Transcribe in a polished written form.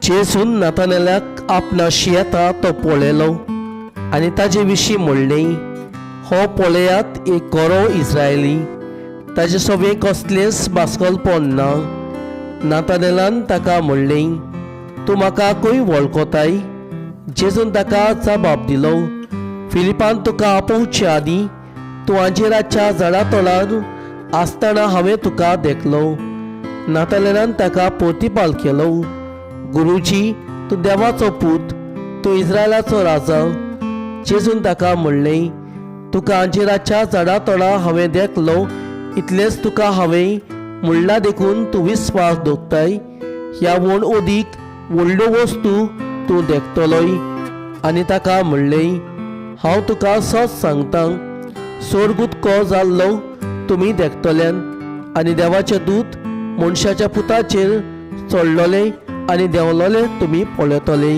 जेजून नातानेलाक आपणाशी येता तो पळयलो आनी ताजे विशीं म्हणलें, हो पळयात एक गोरो इस्रायली, ताजे सवें कसलेंच बास्कलपण ना. नातानेलान ताका म्हणलें, तूं म्हाका खंय वळखताय? जेजून ताका जबाब दिलो, फिलिपान तुका आपोवचे आदीं तूं अंजिराच्या झाडा तोंडार आसतना हांवें तुका देखलो. नातानेलान ताका प्रतिपाल केलो, गुरुजी, तूं देवाचो पूत, तूं इस्रायलाचो राजा. जेजून ताका म्हणलें, तुका अंजिराच्या झाडा तोंडा हांवें देखलो इतलेंच तुका हांवें म्हणलां देखून तूं विस्वास दवरताय. ह्या व्हड अदीक व्हडल्यो वस्तू तूं देखतलोय. आनी ताका म्हणलें, हांव तुका सत सांगतां, स्वर्ग उदको जाल्लो तुमी देखतल्यान आनी देवाचे दूत मनशाच्या पुताचेर चडलोले आनी देंवलोले तुमी पळयतले.